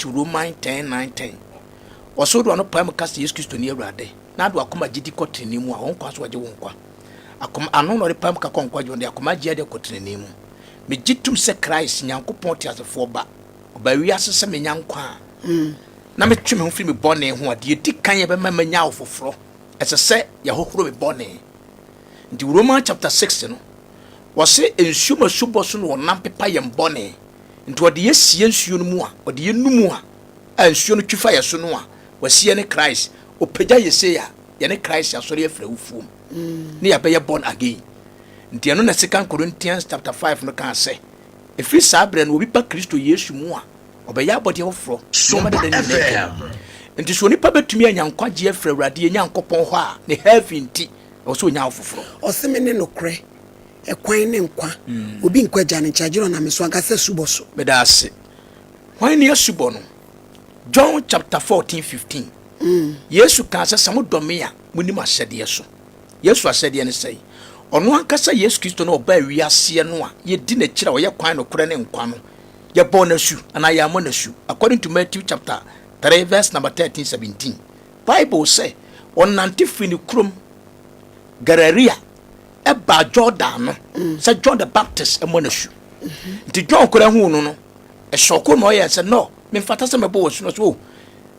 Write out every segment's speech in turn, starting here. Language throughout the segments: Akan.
to Roman 10 9 10, ɔsɛ wode w'ano pae mu ka sɛ Yesu Kristo ne Awurade, na ade w'akoma gyidi kɔ tenenee mu a, wɔn kwan so wɔgye wo nkwa. Akoma ano na ɔde pae mu ka kɔ nkwagye, ɔde akoma gye ade kɔ tenenee mu. Megye tom sɛ Christ, Nyankopɔn teasefoɔ Ba, ɔbaa wiase sɛ menya nkwa a, na metwe me ho firi me bɔne ho a, deɛ ɛdi kan a ɛbɛma manya awofoforɔ, ɛsɛ sɛ yɛhohoro me bɔne. Nti Roman chapter 6 no, wɔse nsuo mu asubɔ so na wɔnam pepa yɛn bɔne. Nti ɔde yɛ sie nsuo no mu a, ɔde yɛ nu mu a, a nsuo no twi fa yɛ so no a, wasie yɛne Christ. Ɔpagya yɛ sei a, yɛne Christ asɔre afiri awufoɔ mu, ne yɛabɛyɛ born again. Nti ɛno na Second Corinthians chapter 5 no kaa sɛ, ɛfiri saa berɛ no, obi ba Kristo Yesu mu a, ɔbɛyɛ abɔdeɛ foforɔ, nneɛma dada no nyinaa atwam. Nti sɛ onipa bɛtumi anya nkwagyeɛ afiri Awurade yɛn Nyankopɔn hɔ a, ne heaven nti, ɛwɔ sɛ ɔnya awofoforɔ. Ɔse mene nokorɛ, ɛkwan ne nkwa, obi nkɔ agya no nkyɛn agye ɔnam me so ankasa asubɔ so. Meda ase. Hwan ne asubɔ no? John chapter 14 15. Yesu kaa sɛ, sɛ modɔ me a, monni m'ahyɛdeɛ so. Yesu ahyɛdeɛ ne sɛn? Ɔno ankasa Yesu Kristo no a ɔbaa wiaseɛ no a yɛdi n'akyiri a ɔyɛ kwan, nokorɛ ne nkwa no, yɛbɔɔ no asu anaa yɛammɔ no asu? According to Matthew chapter 3 verse number 13 17, Bible sɛ ɔnante firi ne kurom Galilea ɛbaa Jordan no sɛ John the Baptist mmɔ no asu. Nti John koraa huu no no, ɛhyɔko ma ɔyɛɛ sɛ, no, memfata sɛ mɛbɔ wɔ asu no so. O,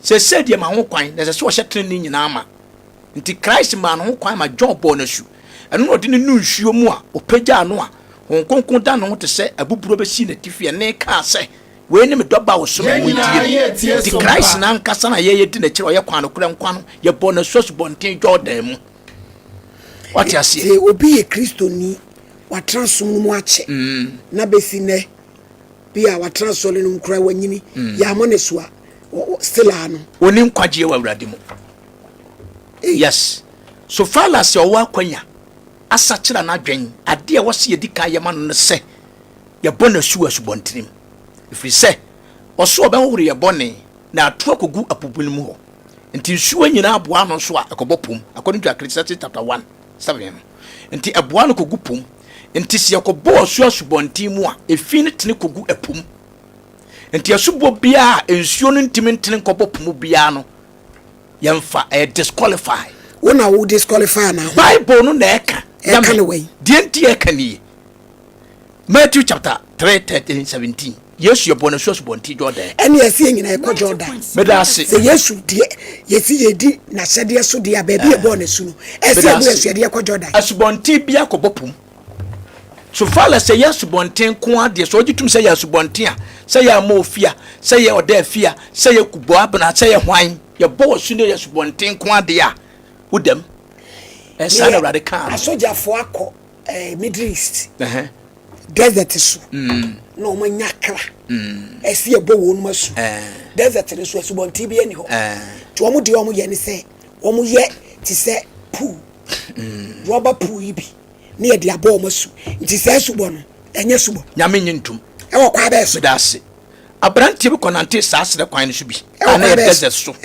seesei deɛ ma ho kwan, na ɛsɛ sɛ ɔhyɛ tenenee nyinaa ma. Nti Christ maa no ho kwan ma John bɔɔ no asu. Ɛno na ɔde no nuu nsuo mu a ɔpagyaa no a Honhom Kronkron da ne ho te sɛ abuburo bɛsii n'atifi. Ɛnne kaa sɛ, Wei ne me dɔba a ɔsɔ me mu, ntie no. Nti Christ no ankasa na yɛyɛ di n'akyiri a ɔyɛ kwan, nokorɛ, nkwa no, yɛbɔɔ no asu asubɔnten Jordan mu. Wate aseɛ? Sɛ obi yɛ Kristoni, watena som no mu akyɛ, na bɛsi nnɛ, bi a watena asɔre no mu koraa wanyini, yɛammɔ no asu a, still a no. Ɔnni nkwagyeɛ wɔ Awurade mu. Yes. So far as ɔwɔ akwanya asakyera n'adwen, adeɛ a ɛwɔ sɛ yɛdi kan yɛ ma no ne sɛ yɛbɔ no asu wɔ asubɔntene mu. Ɛfiri sɛ, ɔso ɔbɛhohoro yɛn bɔne na ato akɔgu ɛpo bunu mu hɔ. Nti nsuo nyinaa boa ano nso a, ɛkɔbɔ po mu, according to Ecclesiastes chapter 1, 7 no. Nti ɛboa ano kɔgu po mu. Nti sɛ yɛkɔbɔ asu asubɔnten mu a, efi no tene kɔgu ɛpo mu. Nti asubɔ biara a nsuo no ntumi ntene nkɔbɔ po mu biara no, yɛmfa, ɛyɛ disqualify. Wo na wo disqualify anaa ho? Bible no na ɛka. Ɛka no wɛn? Deɛ nti ɛka nie. Matthew chapter 3 13 17. Yesu yɛbɔ no asu asubɔnten Jordan. Ɛne yɛsi yɛn nyinaa yɛkɔ Jordan. Meda ase. Sɛ Yesu deɛ yɛsi yɛdi n'ahyɛdeɛ so deɛ a baabi yɛbɔɔ no asu no ɛsɛ yɛbɔ asu yɛde yɛkɔ Jordan. Asubɔnten bi akɔbɔ pum. So far as ɛyɛ asubɔnten nko ara deɛ, sɛ ɔgye tom sɛ ɛyɛ asubɔnten a, sɛ ɛyɛ Amoofia, sɛ ɛyɛ Ɔdaafia, sɛ ɛyɛ Kubɔabena, sɛ ɛyɛ hwan, yɛbɔ wɔ so no ɛyɛ asubɔnten nko ara deɛ a, wo dam. Ɛsaa na Awurade kaa no. Asogyafoɔ akɔ eh, Middle East desert so na wɔn anya kra ɛsi ɛbɔ wɔn mu asu desert no so asubɔnten bi ani hɔ nti wɔn deɛ wɔn yɛ ne sɛ wɔn yɛ te sɛ pool rɔba pool yi bi. ne yɛde abɔ wɔn asu nti saa asubɔ no ɛnyɛ subɔ. Nyame nye ntom. Ɛwɔ kwan bɛɛ so. Meda ase. Aberanteɛ bi kɔnantee saa serɛ kwan no so bi a na yɛ desert so.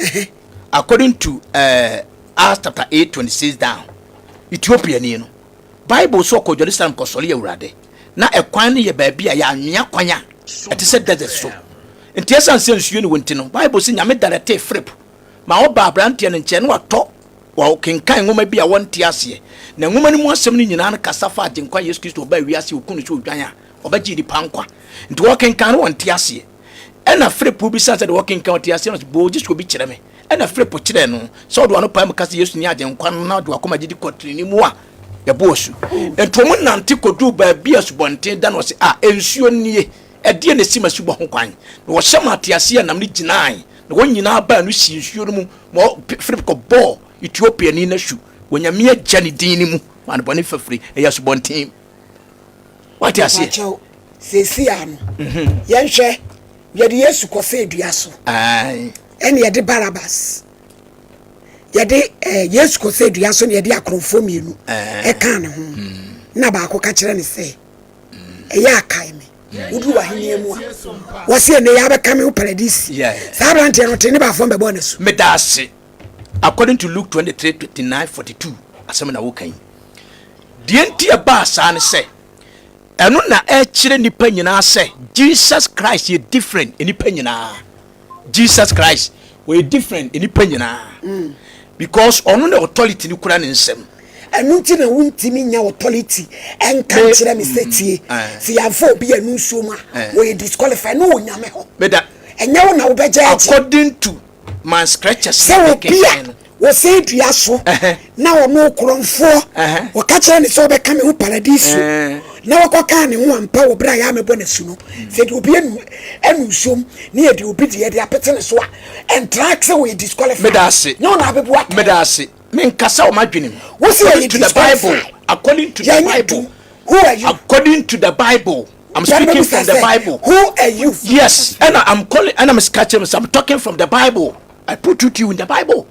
According to uh, Acts chapter 8 26 down, Ethiopiani no, Bible so ɔkɔ Jerusalem kɔsɔre Awurade. Na ɛkwan no yɛ baabi a yɛ anwea kwan a ɛte sɛ desert so. Nti ɛsiane sɛ nsuo ne wɔ nti no, Bible sɛ Nyame daretee Philip ma ɔbaa aberanteɛ no nkyɛn na watɔ Wɔkenkan nwoma bi a wɔnte aseɛ, na nwoma no mu asɛm no nyinaa no kasa fa Agyenkwa Yesu Kristo a ɔbaa wiase a ɔku no sɛ odwan a ɔbɛgye nnipa nkwa. Nti wɔkenkan no wɔnte aseɛ. Ɛna Filipo bisaa sɛ deɛ wɔkenkan ɔte aseɛ no, ɔse, Boo, gye sɛ obi kyerɛ me. Ɛna Filipo kyerɛɛ no sɛ ɔde w'ano pae mu ka sɛ Yesu ne Agyenkwa no na ɔde w'akoma gyedi kɔ trenee mu a, yɛbɔ asu. Nti wɔn nante kɔduruu baabi a asubɔnten da no, ɔse, Ah, nsuo nie, ɛdeɛn na ɛsi m'asubɔ ho kwan? Na wɔhyɛ maa teaseɛnam no gyinae, na wɔn nyinaa baanu sii nsuo no mu ma Philip kɔbɔɔ Etiopiani no asu wɔ Nyame Agya ne din no mu ma no bɔne fafiri. Ɛyɛ asubɔnten. Wate aseɛ? Mepakyɛw, seesei ara no, yɛnhwɛ, yɛde Yesu kɔsɛɛ dua so, ɛne yɛde Barabas, yɛde eh, Yesu kɔsɛɛ dua so na yɛde akorɔmfoɔ mmienu ɛkaa ne ho, na baako ka kyerɛ ne sɛ, ɛyɛ akae me woduru w'ahenni mu a wɔsi ɛnɛ yɛ abɛka me wo paradisi saa aberanteɛ no ɔte ne baafoɔ mbɛbɔ ne so. Meda ase. According to Luke 23 29 42 asɛm na woka yi. Deɛ nti ɛbaa saa ne sɛ ɛno na ɛkyerɛ nnipa nyinaa sɛ Jesus Christ yɛ different nnipa nyinaa. Jesus Christ ɔyɛ different nnipa nyinaa mm. because ɔno na authority no kura ne nsam. Ɛno nti na wontumi nya authority ɛnka nkyerɛ me sɛ mm, tie eh. sɛ yɛamfa obi anu nsuo mu a eh. wɔyɛ disqualify ne wɔ nyame hɔ ɛnyɛ wo na wobɛgye agye according to my scriptures sɛ obi a Wɔsɛn dua so na ɔno korɔmfoɔ wɔka kyerɛ ne sɛ ɔbɛka me ho paradiso na wɔkɔkaa ne ho ampa wɔ berɛ a yɛamɛbɔ n'asu no sɛ deɛ obi anu anu nsuom ne yɛde obi deɛ de apete ne so a ɛntra sɛ wɔyɛ disqualified meda ase nyɛ ɔna abɛbu atɛn meda ase menkasa wɔ m'adwene mu wo sɛ according wɔyɛ to the bible disqualified according to the yɛnyɛ bible du who are you according to the bible i'm Bible speaking bisa from the sɛ bible who are you yes and i'm calling and i'm catching i'm talking from the bible I put it to you in the Bible.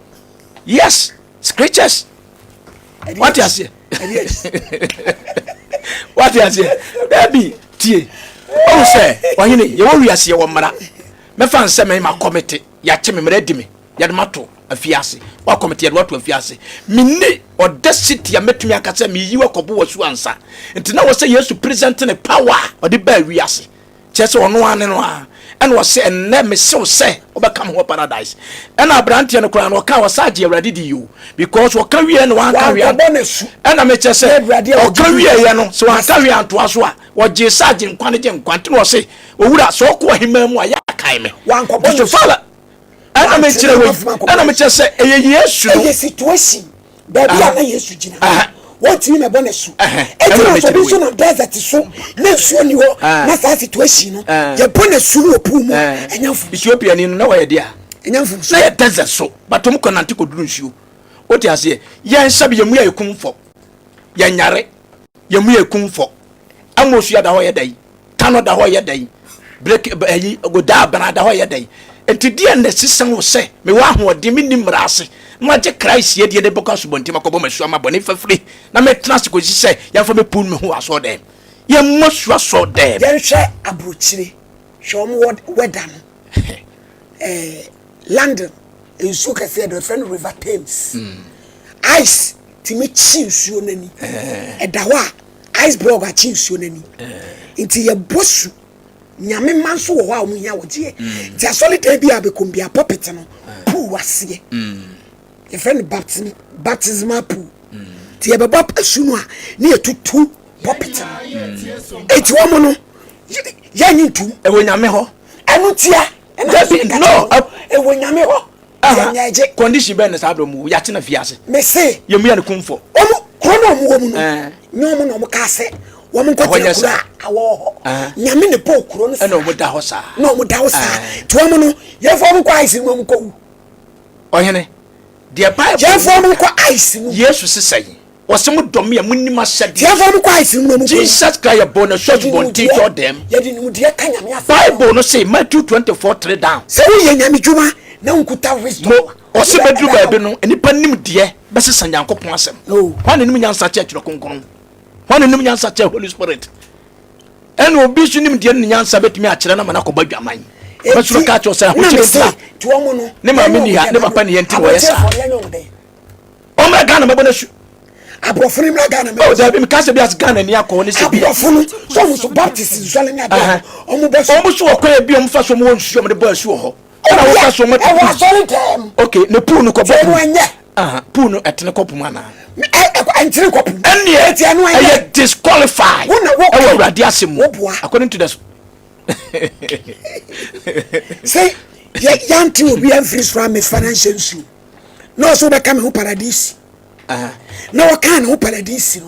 Yes, scriptures. What you say? What you say? Baby, tie. Oh sɛ, ɔhene, yɛwɔ wiase yɛwɔ mmara. Mɛfa nsɛ mɛ ma kɔmete, yɛakye me mmara di me, yɛde ma to afiase. Wa kɔmete yɛde wato afiase. Menni audacity a mɛtumi aka sɛ meyi wakɔbo wɔ su ansa. Nti na wɔ sɛ Yesu present ne power a ɔde baa wiase. Kyerɛ sɛ ɔno ara ne no ara. Ɛna ɔse, ɛnnɛ mese wo sɛ wobɛka me ho wɔ paradise. Ɛna aberanteɛ no koraa no ɔkaa ɔsan gye Awurade dii o. Because ɔka wieɛ na wanka hwee Wankɔbɔ no asu. Ɛna mekyerɛ sɛ Na Awurade a ɔgye ɔka di. wieɛ no sɛ wanka hwee antoa so a, ɔgyee sɛ agyenkwa no gye nkwa. Nti na ɔse, Owura, sɛ ɔkɔ ahemman mu a, yɛ a kae me. Wankɔbɔ Nti no so asu. far ɛna mekyerɛ wei, ɛna mekyerɛ sɛ ɛyɛ Yesu no. Ɛyɛ situation. Baabi a na Yesu gyina wɔntumi mɛbɔ no asu. Eti na sɛ obi nso nam desert so na nsuo ni hɔ na saa situation no yɛbɔ no asu no wɔ pool mu a ɛnyɛ mfomso. Ethiopia ni no na wɔyɛ deɛ a ɛnyɛ mfomso. Na yɛ desert so but wɔn kɔ nante kɔduru nsuo. Wote aseɛ? Yɛn sɛbi yɛn mu yɛ ekum fɔ yɛn nyare yɛn mu yɛ ekum fɔ. Amos yɛ da hɔ yɛ dɛn? Tano da hɔ yɛ dɛn? Break ɛyi Godaa Abena da hɔ yɛ dɛn? Nti deɛ na ɛsesa wo sɛ mewɔ ahoɔden menni mmara ase na magye Christ adie de bɛkɔ asubɔnten makɔbɔ m'asu ama bɔne fafiri na mɛtena ase kɔsi sɛ yɛmfa me pon me ho wɔ asɔɔdɛm. Yɛmmɔ asu asɔɔdɛm. Yɛnhwɛ abrokyire hwɛ wɔn weather no eh, London nsuo kɛseɛ do yɛfrɛ no River Thames mm. Ice tumi kyi nsuo no ani ɛda hɔ a Ice block akye nsuo no ani nti yɛbɔ su nyame mma nso wɔ hɔ a wɔn hia wɔgyeɛ mm. nti asɔredan bi a bɛkɔm bi a pulpit no pool aseɛ mm. yɛfrɛ no baptism baptismal pool mm. nti yɛbɛbɔ asu no a ne yɛtutu pulpit no eti wɔn no yɛnyi ntum ɛwɔ nyame hɔ ɛno tia ɛna no ɛwɔ nyame hɔ Yɛnyɛ gye. Condition bɛn na saa berɛ mu yɛate na fiase. Mese. Yɛn mu yɛ no kumfɔ. Wɔn kuro na wɔn wɔ mu no. Nyɛ wɔn na wɔn kaa sɛ wɔn nkɔ tena kuro a awɔ wɔ hɔ. Nyame na bɔɔ kuro no saa. Ɛna wɔn da hɔ saa. Na wɔn da hɔ saa. Ti wɔn no yɛn fɔ wɔn kɔ ice mu wɔn kɔ wu. Ɔhene deɛ Bible. Yɛn fɔ wɔn kɔ ice mu. Yesu sisɛ yi. Wɔse mo dɔ me a monni m'ahyɛdeɛ Tiafoɔ no kɔ ice mu na ɔmo kɔ. Jesus Christ yɛ bɔɔ n'asu asubɔnten Jordan mu. Yɛde nimdeɛ ka Nyame asɛm. Bible no se Matthew 24 3 down. Sɛ woyɛ Nyame dwuma na wonkuta wisdom a. Mo, ɔse bɛduru baabi no nnipa nimdeɛ bɛsesa Nyankopɔn asɛm. Hwan na nim nyansa kyɛɛ Twerɛ Kronkron? Hwan na nim nyansa kyɛɛ Holy Spirit? Ɛna obi nso nimdeɛ ne nyansa bɛtumi akyerɛ no ama no akɔbɔ adwaman. Ɔbɛsoro ka kyerɛ sɛ ahokyere ntra. Ne maame ni ha, ne papa ni ha nti na wɔyɛ saa. Ɔmmra Ghana mɛbɔ no asu. Aborɔfo no mmra Ghana mɛbɔ. Oh dabi meka sɛ bi ase Ghana ni akɔ ne sɛ bi. Aborɔfo no sɛ ɔmo so Baptist nsɔre ne adeɛ ɔmo bɔ su. Ɔmo so wɔ kwan bi ɔmo fa so ɔmo wɔ nsuo ɔmo de bɔ asu wɔ hɔ. Ɛna wɔka so ɔmo ɛwɔ asɔre dɛm. Okay ne pool no kɔ bɔ pool. Ɛno ɛnyɛ. Pool no ɛtene kɔ pum anaa. Ɛntene kɔ pum. Ɛnneɛ ɛyɛ disqualify. Ɛwɔ Awurade asɛm mu. According to the. Sɛ yɛante obi amfiri soro amefa no anhyɛ nsuo. Na ɔsɛ wobɛka me ho paradisi na wɔkaa ne ho paradisi no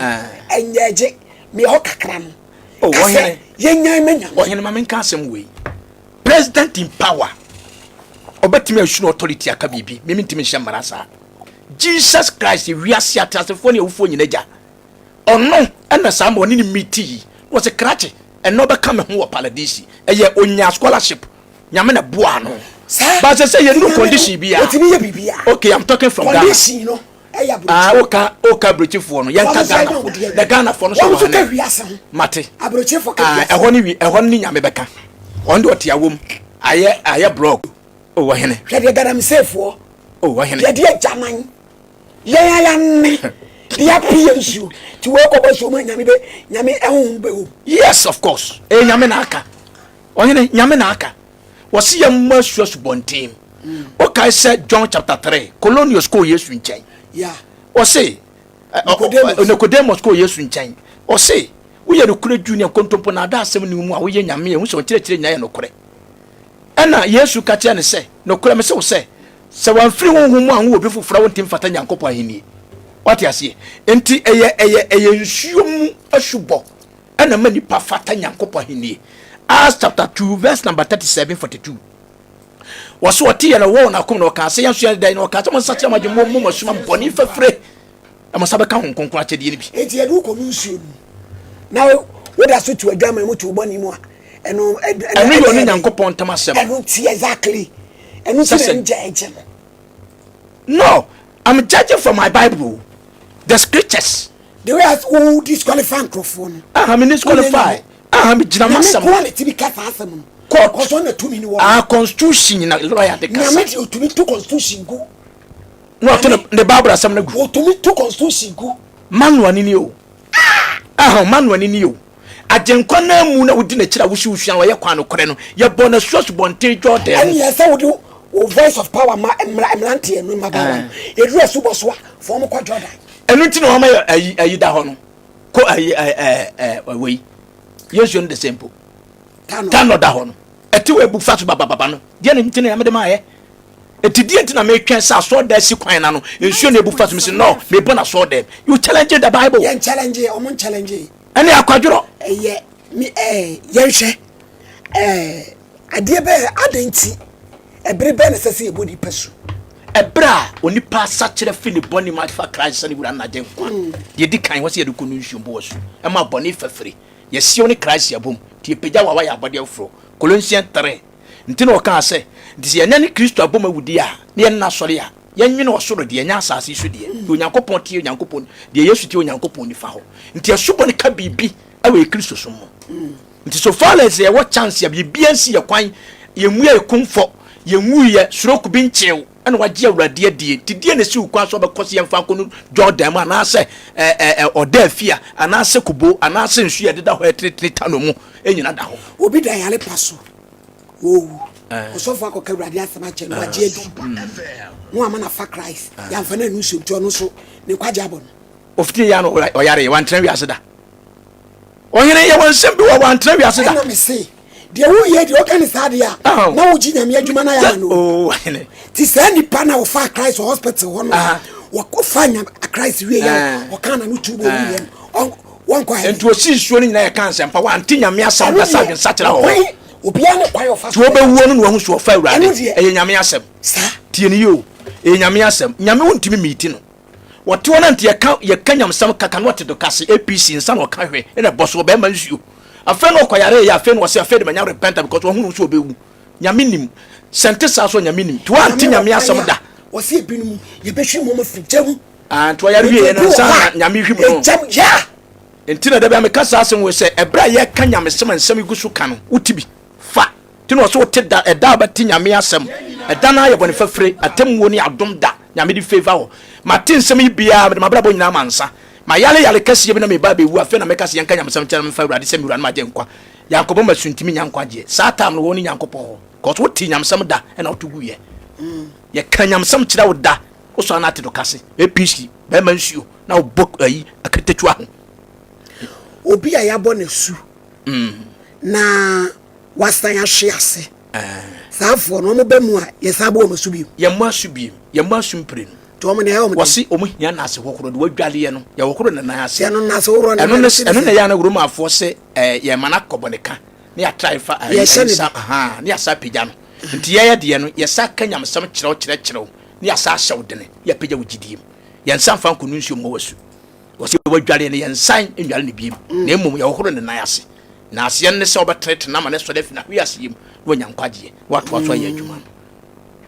ɛnyɛ gye meɛ hɔ kakra no oh, kasɛ yɛnyan ma nyame ɔhene ma menka asɛm wei president in power ɔbɛtumi asu no authority aka biribi meme ntumi nhyɛ mmara saa jesus christ wiase ateasefoɔ ne awufoɔ nyina gya ɔno ɛna saa ma ɔne ne miti yi na wɔsɛ krakye ɛnɛ ɔbɛka me ho wɔ paradisi ɛyɛ onya scholarship Nyame na boa no. Saa. But sɛ sɛ yɛ nu condition bi a. Otumi yɛ biribi a. Okay, I'm talking from Ghana. Condition no ɛyɛ aburokyi. Ah, oka oka aburokyifoɔ no. Yɛn ka Ghana fo. Na Ghana fo no so wɔn. Wɔn nso ka wiase ho. Mate. Aburokyifoɔ ka wiase. Ah, ɛhɔ ne wi ɛhɔ ne Nyame bɛka. Wɔn de ɔte awom. Ayɛ ayɛ blog. O wɔ hene. Hwɛ deɛ galamseyfoɔ. O wɔ hene. Yɛde agyaman. Yɛn ayane de api yɛn nsuo. Ti wɔ kɔbɔ nsuo mu nyame bɛ nyame ɛhohom bɛ wom. Yes, of course. Eh, Nyame na aka. Ɔhene, Nyame na aka. Wɔse yɛmmɔ asu asubɔnten mu. Wokae sɛ John chapter 3, Kolonius kɔɔ Yesu nkyɛn. Ɔse, Nicodemus kɔɔ Yesu nkyɛn. Ɔse, woyɛ nokorɛ Jew ne nkontompo na ada asɛm ne wo mu a woyɛ Nyame a ɛhu sɛ ɔnkyerɛkyerɛ nyinaa yɛ nokorɛ. Ɛna Yesu ka kyerɛ no sɛ, Nokorɛ mese wo sɛ, sɛ wamfiri honhom mu anwo obi foforɔ a wontumi mfata Nyankopɔn ahennie. Wate aseɛ? Enti ɛyɛ ɛyɛ ɛyɛ nsuo mu asubɔ ɛna ɛma nipa fata Nyankopɔn ahennie. Acts chapter 2 verse number 37 42. Wɔso ɔte yɛ no wɔwɔ n'akom na ɔkaa sɛ yɛn nso yɛn dɛn na ɔkaa sɛ mo nsakyera mo adwene mo mo asuma bɔne fafire na mo nsa bɛka Honhom Kronkron akyɛdeɛ no bi. Enti yɛde wo kɔ no nsuo no mu na woda so to adwaman mu to wo bɔne mu a ɛno ɛno yɛ ɔne Nyankopɔn ntam asɛm. Ɛno nti exactly ɛno nti na ngyɛɛgye no. No, I'm judging from my Bible, the scriptures. The way as wo disqualify nkurɔfoɔ no. Aha me disqualify. Aha me gyina m'asɛm. Nyame nkoa na tumi ka saa asɛm no. Court. Kɔsɔ na tumi ni wɔ. Ah constitution na lawyer de kasa. Nyame de otumi to constitution gu. Na ɔto ne Bible asɛm no gu. Otumi to constitution gu. Manual ni ni o. Ah! Aha manual ni ni o. Agyenkwa no amu na wodi n'akyiri a wosi wosua no ɔyɛ kwan nokorɛ no. Yɛbɔ no asu asubɔnten Jordan mu. Ɛne ɛsɛ wode wo voice of power ma mmeranteɛ no mmabaawa no. Ɛduru asubɔ so a, fa wɔn kɔ Jordan. Ɛno nti na wɔama yɛ ayi ayi da hɔ no. Ko ayi ɛ ɛ ɛ wei. Yɛ nsuo no de sɛ mpo. Tanɔ da hɔ no. Ɛte wɔ ebu fa so babababa no. Deɛ na nti na yɛmede ma ayɛ. Eti deɛ nti na metwɛn sɛ asɔɔdan si kwan na no nsuo na ebu fa so mesi no mebɔ na asɔɔdan. You challenge the Bible. Yɛn challenge ɔmo challenge. Ɛne akwadworɔ. Ɛyɛ me ɛɛ yɛnhwɛ ɛɛ adeɛ bɛyɛ adan nti ɛbere bɛn na ɛsɛ sɛ yɛbɔ nipa su. Ɛberɛ a onipa asakyerɛ firi ne bɔne mu afa Christ sɛ ne wura ne n'agyenkwa. Deɛ ɛdi kan, wɔ sɛ yɛde kɔ no nsuo bɔ asu ɛma bɔne fafiri. Yɛsew ne Christ abom, nti yɛpagya wɔ a wayɛ abɔdeɛ foforɔ. Kolonsian 3. Nti na ɔkaa sɛ, Nti sɛ yɛne ne Kristo abom awu deɛ a, na yɛne no asɔre a, yɛnnwene ɔsoro deɛ, ɛnyɛ asase yi so deɛ. Deɛ Onyankopɔn teɛ Onyankopɔn, deɛ Yesu teɛ Onyankopɔn nifa hɔ. Nti asubɔ no ka biribi wɔ yɛ Kristosom mu. Nti so far as yɛwɔ chance a, biribiara nsi yɛ kwan, yɛnwu a yɛkumfɔ, yɛnwuiɛ, stroke bi nkyew, ɛna wagye Awurade adie. Nti deɛ na ɛsi wo kwan sɛ ɔbɛkɔ sɛ yɛmfa nkɔ no Jordan mu, anaasɛ ɔda afie a, anaasɛ kubo, anaasɛ nsuo a ɛdeda hɔ ɛtenetene tano mu, nyina da hɔ. Obi da yare pa so, wɔwu. Ɔsɔfo akɔka Awurade asɛm akyerɛ no, wagye adi. Na wama no afa Christ. Yɛamfa no annu nsuo nti ɔno nso ne nkwagye abɔ no. Ɔfiti yɛ ano ɔyare yɛ wantena wiase da. Ɔhene yɛwɔ nsɛm bi wɔ wantena wiase da. Ɛna me se deɛ woyɛ deɛ ɔka ne saa deɛ a na wogye Nyame adwuma no ayɛ ama no. Oh, Ti saa nipa na ɔfa Christ wɔ hospital hɔ no wɔkɔfa Nyame Christ wie yɛ ɔka na no tu bɔ wuyɛ no wɔnkɔ heaven. Nti ɔsi nsuo no nyinaa yɛka nsɛmpa wante Nyame asɛm da sɛ adwensakyera wɔ hɔ. Obiara ne kwan ɔfa so. Nti wobɛwuo no na wahu so ɔfa Awurade. Ɛyɛ Nyame asɛm. Tie no yie o. Ɛyɛ Nyame asɛm. Nyame wontumi miiti no. Wɔte hɔ na nti yɛka yɛka nyamesɛm kaka na ɔte dokase APC nsa na ɔka hwɛ ɛna ɛbɔ so ɔbɛrima nsuo. Afei na ɔkɔyare yɛ afei na ɔsɛ afei de manya repent because wahunu sɛ ɔbɛwu. Nyame nim. Sɛ nte saa so Nyame nim. Nti wante Nyame asɛm da. Wɔse ebinom yɛbɛhwim wɔn afiri gya mu. Ah, nti ɔyare wie no nsa na Nyame hwim no. Gya mu, yeah. Nti na da bi a meka saa asɛm wei sɛ ɛberɛ a yɛka nyamesɛm a nsɛm yi gu so ka no, wote bi. Fa. Nti na ɔsɛ wote da, ɛda a wobɛte Nyame asɛm, ɛda no ara yɛ bɔne fafire, atemmuo ne adom da, Nyame de favour wɔ. Mate nsɛm yi biara, mede m'abrabɔ nyinaa mansa. Mayare yare kɛseɛ bi na mereba abɛwu, afei na meka sɛ yɛnka nyamesɛm nkyerɛ na memfa Awurade sɛ me wura ne m'agyenkwa. Yɛankɔbɔ m'asu nti mennya nkwagyeɛ. Saa time no wo ne Nyankopɔn hɔ. Cause wote nyamesɛm da ɛna woto guiɛ. Yɛka nyamesɛm kyerɛ wo da, wosɔre na ate dɔkase, APC, bɛrima nsuo, na wobɔ ayi akatakyiwa ho. Obi a yɛabɔ no asu na wasan ahwe ase, saa afoɔ no, wɔn ba mu a, yɛsan bɔ wɔn asu bio? Yɛmmɔ asu bio, yɛmmɔ asu mprenu. Nti wɔn deɛ ɛyɛ wɔn den. Wɔse wɔn hia nase hohoro de wɔadwaleɛ no, yɛhohoro ne nan ase. Yɛno nase hohoro ne nan ase. Ɛno na ɛyɛ a na Romafoɔ se ɛɛ yɛma no akɔ bɔne ka ne yɛatra fa ɛyi Yɛhyɛ ne sa den. ahaa ne yɛasa apagya no. Nti yɛyɛ deɛ no yɛsa ka nyamesɛm kyerɛw kyerɛkyerɛw ne yɛasa ahyɛ wo dene ne yɛapagya wo gyidie mu. Yɛnsa mfa nkɔnu nsuo mmɔ w'asu. Wɔse wadware no yɛnsan nnware no biem na mmom yɛhohoro ne nan ase. Na aseɛ no ne sɛ wobɛtenetene no ama no asɔre afi n'ahweaseɛ mu na wanya nkwagyeɛ na watoa so ayɛ adwuma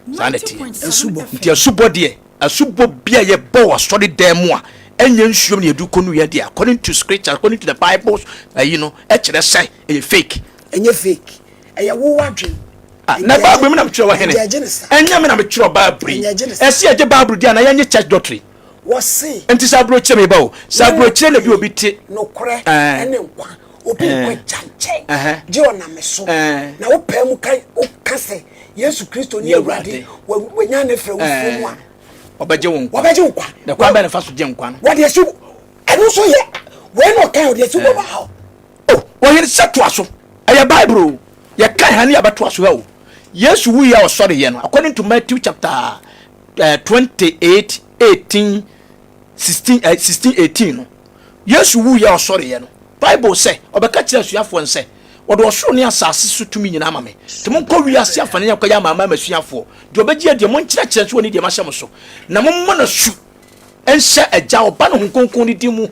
no. Saa na ɛteɛ. Asubɔ. Nti asubɔ deɛ, asubɔ bi a yɛbɔ wɔ asɔredan mu a ɛnyɛ nsuom na yɛde kɔnuiɛ deɛ, according to scripture, according to the Bible, ayi no, ɛkyerɛ sɛ ɛyɛ fake. Ɛnyɛ fake. Ɛyɛ wo w'adwen. Ah, na Bible mi na metwerɛ wɔ hene. Ɛnyɛ me na metwerɛ Bible yi. Ɛsɛ yɛgye Bible di anaa yɛnye church doctrine. Wɔse. Nti sɛ aburokyire meba o, sɛ aburokyire na bi obi te. Nokorɛ ɛne nkwa. Obi nkɔ agya nkyɛn gye ɔnam me so. Na wopaa mu ka woka sɛ Yesu Kristo ne Awurade, wanya ne frɛ wufuo mu a. Ɔbɛgye wo nkwa. Wɔbɛgye wo nkwa. Na kwan bɛn na fa so gye nkwa no? Wɔde asu ɛno nso yɛ wei na ɔka ɔde asu bɔ ba hɔ. Oh, ɔhene sɛ toa so. Ɛyɛ Bible o. Yɛka ha ne yɛbɛtoa so ha o. Yesu wuiɛ a ɔsɔreeɛ no, according to Matthew chapter uh, 28, 18, 16, uh, 16, 18 no, Yesu wuiɛ a ɔsɔreeɛ no, Bible sɛ ɔbɛka kyerɛ asuafoɔ no sɛ, wɔde ɔsoro ne asase so tumi nyinaa ama me. Nti monkɔ wiase afa ne nkɔyɛ amanaman m'asuafoɔ. Deɛ ɔbɛgye adie, monkyerɛkyerɛ nso wɔ ne deɛ mahyɛ mo so, na mommɔ no asu nhyɛ Agya, Ɔba ne Honhom Kronkron no din mu.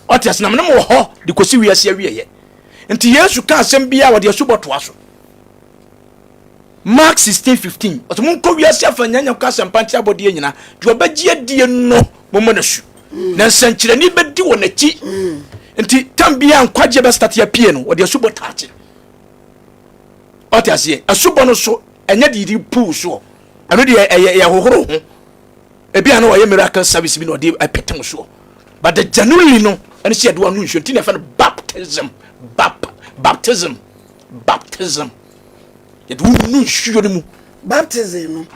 Ɔte ase na mene mo wɔ hɔ de kɔsi wiase awieɛ. Nti Yesu ka asɛm biara wɔde asubɔ toa so. Mark 16:15 ɔsɛ monkɔ wiase afa nyinaa nyɛ asɛmpa nkyerɛ abɔdeɛ nyinaa deɛ ɔbɛgye adie no mommɔ no asu na nsɛnkyerɛnne bɛdi wɔ n'akyi. Nti tam biara nkwagyeɛ bɛstate apue no wɔde asubɔ taakye. Ɔte aseɛ asubɔ no so ɛnyɛ deɛ yɛde puu soɔ ɛno deɛ ɛyɛ yɛhohoro ho ebi a na wɔyɛ miracle service bi na ɔde ɛpete soɔ but the genuinely no ɛne sɛ yɛde wɔn ano nsuo nti na yɛfɛ no baptism bap baptism baptism yɛde wɔn nu nsuo no mu. Baptism no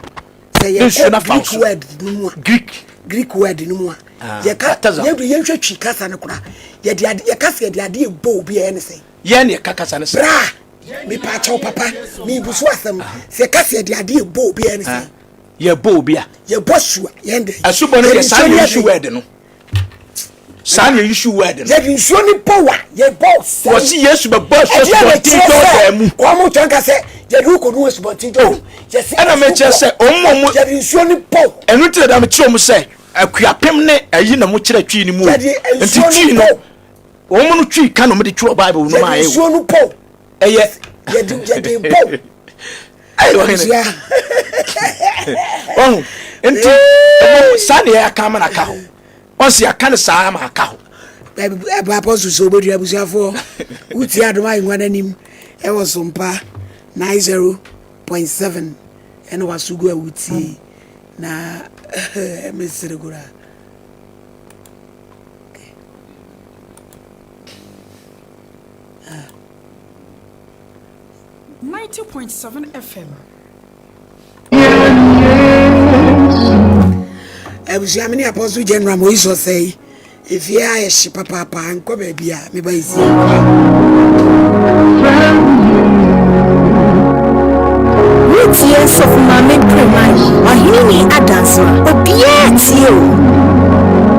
sɛ yɛkɔ Greek word no mu a Greek Greek word no mu a ah, yɛka yɛde yɛnhwɛ twi kasa no koraa yɛde ade yɛka sɛ yɛde ade ebɔ obi a ɛyɛ ne sɛ. Yɛn na yɛka kasa no sɛ. Bra mepa akyɛw papa mebu so asɛm sɛ yɛka sɛ yɛde ade ebɔ obi a ɛyɛ ne sɛ. Ah. Yɛbɔ obi a. Yɛbɔ su a yɛn dɛ. Asubɔ no deɛ saa na yɛsu word no. Saa na yɛsu word no. Yɛde nsuo ni bɔ wa yɛbɔ sɛn. Wɔsi Yesu bɛ bɔ asu asubɔnten Jordan mu. Wɔn mo tɔn ka sɛ yɛde wo kɔdu asubɔnten Jordan. Yɛsi ɛna mɛ kyerɛ sɛ wɔn mo mo. Yɛde nsuo ni bɔ. Ɛnu ti dada mi kyerɛ wɔn sɛ akuapem ne ɛyi na mo kyerɛ twi ni mu o. Yɛde nsuo ni bɔ. Wɔn mo no twi ka na wɔn de twerɛ Bible no maa yɛ o. Yɛde nsuo ni bɔ. Ɛyɛ. Yɛde yɛde bɔ. Ɛyɛ ɔhene. Ɔho nti ɛwɔ saa na yɛaka ama no aka hɔ. Ɔsi aka no saa ama aka hɔ. Ɛbɛ apɔso sɛ obɛdua abusuafoɔ wotie adom ahengua no anim ɛwɔ sompa 90.7 ɛna waso gu a wotie na mesere koraa. Ah. 90.7 FM. Abusua me ne Apostle General Moise Osei efie ayɛ hye papaapa nkɔ baabi a meba esi. Wotie Sɔfo Maame Mpremman, Ɔhene Ni Adansema, obiara tie o.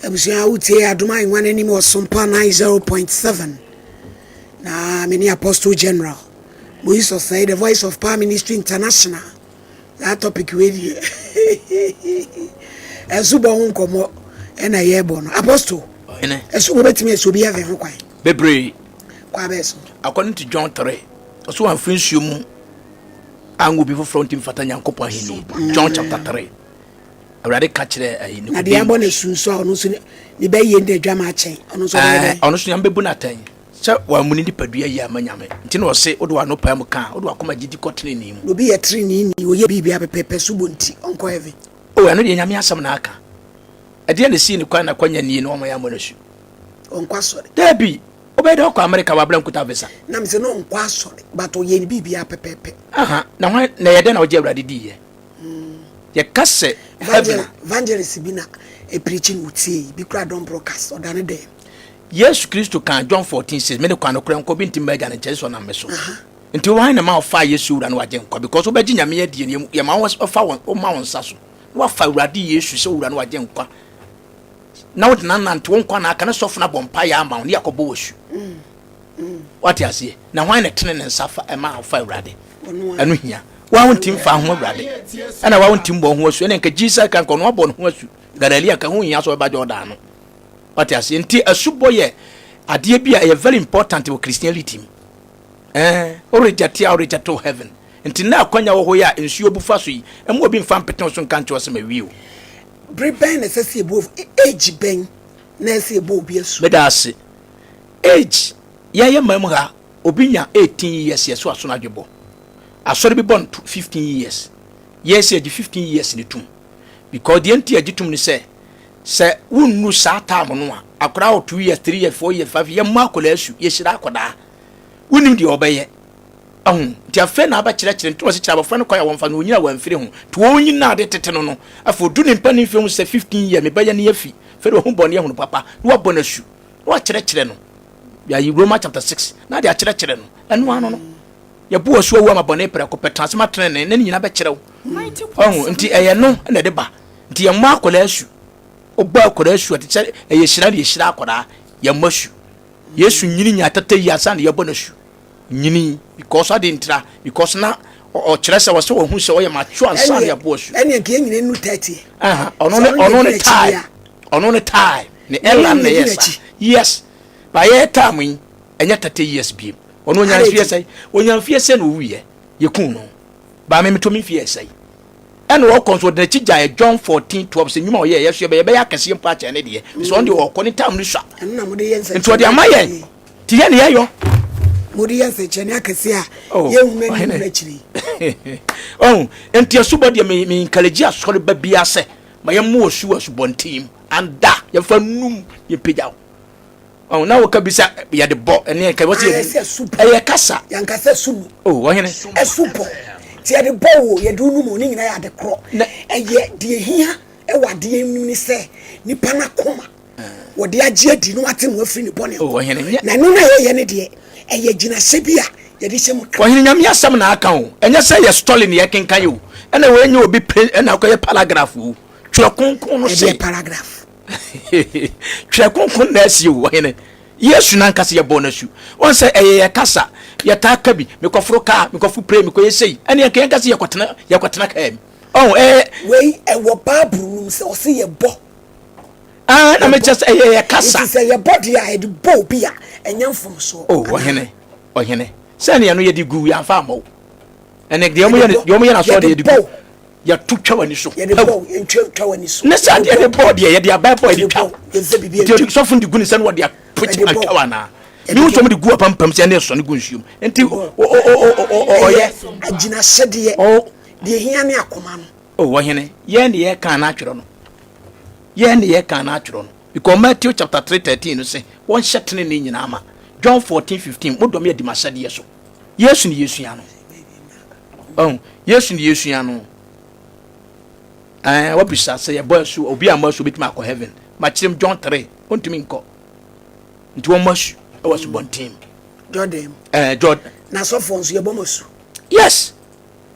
Abusua wotie Adom Ahengua no anim wɔ Sompa 90.7 na me ne Apostle General Moise Osei, the voice of Power Ministry International. Saa topic wei deɛ ɛso bɔ ho nkɔmmɔ ɛna yɛbɔ no. Apostle, ɛso bɔ bɛtumi asi obi heaven ho kwan? Bebree. Kwa bɛɛ so. According to John 3, ɔso wamfiri nsuo mu anwo obi foforɔ ntumi fata Nyankopɔn ahenni. John chapter 3. Awurade ka kyerɛ ɛyi Nicodemus. Na deɛ abɔ no su nso a ɔno nso ne bɛ yie ne adwama akyɛn ɔno nso ɔbɛyɛ dɛn? Ɔno nso Nyame bɛbu no atɛn sɛ wammu ne nipadua yie amma Nyame nti na ɔse wode w'ano pae mu ka a wode w'akoma gyidi kɔ tenenee mu. Na obi yɛ treneeni ɔyɛ biribiara pɛpɛpɛ so bɔ nti ɔnkɔ heaven. Oh ɛno deɛ Nyame asɛm na aka. Ɛdeɛn na esii ne kwan na kwanya nie na wama yɛammɔ no asu? Ɔnkɔ asɔre. Daabi! Wobɛyɛ dɛn wakɔ America wɔ abere a nkuta visa? Na mese na ɔnkɔ asɔre but ɔyɛ ne biribiara pɛpɛpɛ. Aha, na hwan na ɛyɛ dɛn na ɔgye Awurade diiɛ? Yɛka sɛ heaven a. Evangelist bi na ɛpreachi na ɔtiei, bi koraa don broadcast, ɔda ne dɛm. Yesu Kristo kaa John 14 6, Mene kwan, nokorɛ, nkwa, obi ntimi mma Agya no nkyɛn gye sɛ ɔnam me so. Nti hwan na ma ɔfaa Yesu Wura no w'Agyenkwa? Because wobɛgye Nyame adie no, yɛma wo fa woma wo nsa so na wafa Awurade Yesu sɛ Owura no w'Agyenkwa na wode no anante wo nkwa na aka ne sɔfo no abɔ mpaeɛ ama wo ne yɛakɔbɔ wo asu. Wate aseɛ? Na hwan na ɛtene ne nsa fa ɛma ɔfa Awurade? Ɛno hia. Wa wo ntim fa ho Awurade. Ɛna wa wo ntim bɔ ho asu. Ɛna nka Jesus ka nka ɔno abɔ ne ho asu. Galilea nka ho hia sɛ ɔbɛba Jordan no. Wate aseɛ? Nti asubɔ yɛ adeɛ bi a ɛyɛ very important wɔ Christianity mu. Eh, wo reject a wo reject wo heaven. Nti na akwanya wɔ hɔ yi a nsuo bu fa so yi, ɛma obi mfa mpete wo so nka nkyerɛ wo sɛ mawie o. Bere bɛn na ɛsɛ sɛ yɛbɔ age bɛn na ɛsɛ yɛbɔ obi asu? Meda ase. Age, yɛn yɛ man mu ha, obi nya 18 years yɛ so aso no adwe bɔ. Asɔre bi bɔ no 15 years. Yɛn sɛ yɛgye 15 years no tum. Because deɛ nti yɛgye tum ne sɛ, sɛ wonnu saa time no a, akwadaa wɔ 2 years, 3 years, 4 years, 5 years, yɛmmɔ akwadaa asu, yɛhyira akwadaa. Wonnim deɛ ɔbɛyɛ. Ahu? Nti afei na abɛkyerɛkyerɛ, nti wɔse kyerɛ abɔfra no kwan a wɔmfa no, ɔnyini a wamfiri ho. Nti ɔnyini na ade tete no no, afei ɔdu ne mpanin mfeɛ hu sɛ 15 years, me ba yi ani afi, afei deɛ wahu bɔne ahunu papa, na wabɔ no asu, na wakyerɛkyerɛ no. Yɛayi Roma chapter 6, na ade akyerɛkyerɛ no. Ɛno ano no, yɛbɔ asu awu ama bɔne prɛko pɛ, tena ase ma tenenee, na ne nyina bɛkyerɛ wo. Ɔhu? Nti ɛyɛ no na ɛde ba. Nti yɛmmɔ akwadaa asu. Wobɔ akwadaa asu a, te sɛ ɛyɛ hyira na yɛhyira akwadaa, yɛmmɔ asu. Yesu nyini nyaa tata yi ansa na yɛbɔ no asu. Nyini because ade ntira because na ɔkyerɛ sɛ wɔsɛ wɔhu sɛ ɔyɛ mature ansa na yɛbɔ asu. Ɛne nka yɛn nyina nu 30. Aha, ɔno ne ɔno ne time. Ɔno ne time. Ne Ella na yɛ sa. Yes. Ba yɛ time yi ɛnyɛ 30 years biem. Ɔno onya mfie sɛ onya mfie sɛ na owuiɛ. Yɛkuu no. Ba me meto me mfie sɛ. Ɛna ɔkɔ nso ɔde n'akyi gyaeɛ John 14 12 sɛ nnwuma a ɔyɛɛ yɛ so yɛbɛyɛ bɛyɛ akɛseɛ mpo akyɛn ne deɛ sɛ ɔno deɛ ɔkɔ ne tam no sua nti ɔde ama yɛn nti yɛ ne yɛyɔ mode yɛ nsɛnkyerɛnne akɛseɛ a oh, yɛnhunu anim no akyiri ɔhu nti asubɔ deɛ me me encourage asɔre ba biara sɛ ma yɛmmɔ asu wɔ asubɔnten mu anda yɛmfa num yɛmpagya wo Ɔn na woka bi sɛ yɛde bɔ ɛne ɛka wɔsi yɛde ɛyɛ kasa. Yankasa ɛso mu. O oh, ɔhene. Ɛso bɔ ti yɛde bɔ wo yɛde wo num ne nyinaa yɛ ade korɔ. Ɛyɛ deɛ hia ɛwɔ adeɛ mu ne sɛ nipa n'akoma wɔde agye adi na wate no afiri ne bɔne ho. Oh, ɔhene. Na ɛno na yɛyɛ ne deɛ ɛyɛ gyinahyɛ bi a yɛde hyɛ mu kra. Ɔhene nyame asɛm na aka o ɛnyɛ sɛ yɛ story ne yɛkenkan o ɛna wɔnyɛ obi pe ɛna akɔyɛ paragraph o twerɛ kronkron no se. Ɛdeɛ paragraph. Twerɛ Kronkron na asie o, ɔhene. Yesu n'ankasa yɛbɔɔ no asu. Wɔn sɛ ɛyɛ yɛ kasa, yɛtaa ka bi, mekɔforo kaa, mekɔforo plane, mekɔyɛ sei. Ɛne yɛn yɛn kasa yɛkɔtena yɛkɔtena kaa mu. Ɔho ɛyɛ. Wei ɛwɔ Bible no mu sɛ ɔse yɛbɔ. Ah, na mekyɛ sɛ ɛyɛ yɛ kasa. Nti sɛ yɛbɔ deɛ a yɛde bɔ obi a ɛnyɛ mfomsoɔ. Oh, ɔhene, ɔhene. Sɛnea no yɛde gu yɛamfa ammɔ wo. Ɛne deɛ wɔyɛ deɛ wɔyɛ n'asɔre deɛ yɛde gu. Yɛto twa w'ani so. Yɛde bɔ yɛntwa twa w'ani so. Ne sɛ adeɛ de bɔ deɛ yɛde abɛn bɔ yɛde twa. Nti sɔfo no de gu ne nsa no wɔde apɔkye atwa wɔ anaa. Ne ho sɔm de gu apampam sɛ ɛne sɔ ne gu nsuo mu. Nti ɔyɛ. Agyinahyɛdeɛ deɛ hia ne akoma no. O ɔhene yɛn ne yɛ kan n'atwerɛ no. Yɛn ne yɛ kan n'atwerɛ no. Because Matthew chapter 3 13 no sɛ wɔnhyɛ tenenee nyinaa ma. John 14 15 mo dɔ me adi m'ahyɛdeɛ so. Yesu ne yɛsua no. Ɔho, Yesu ne yɛsua no. Ɛɛ, wabisa sɛ yɛbɔ asu, obi a mmɔ asu obetumi akɔ heaven. Makyerɛm John 3, ontumi nkɔ. Nti wɔmmɔ asu ɛwɔ asubɔnten mu. Jordan. Ɛɛ, Jordan. Na sɔfoɔ nso yɛbɔ mo asu. Yes.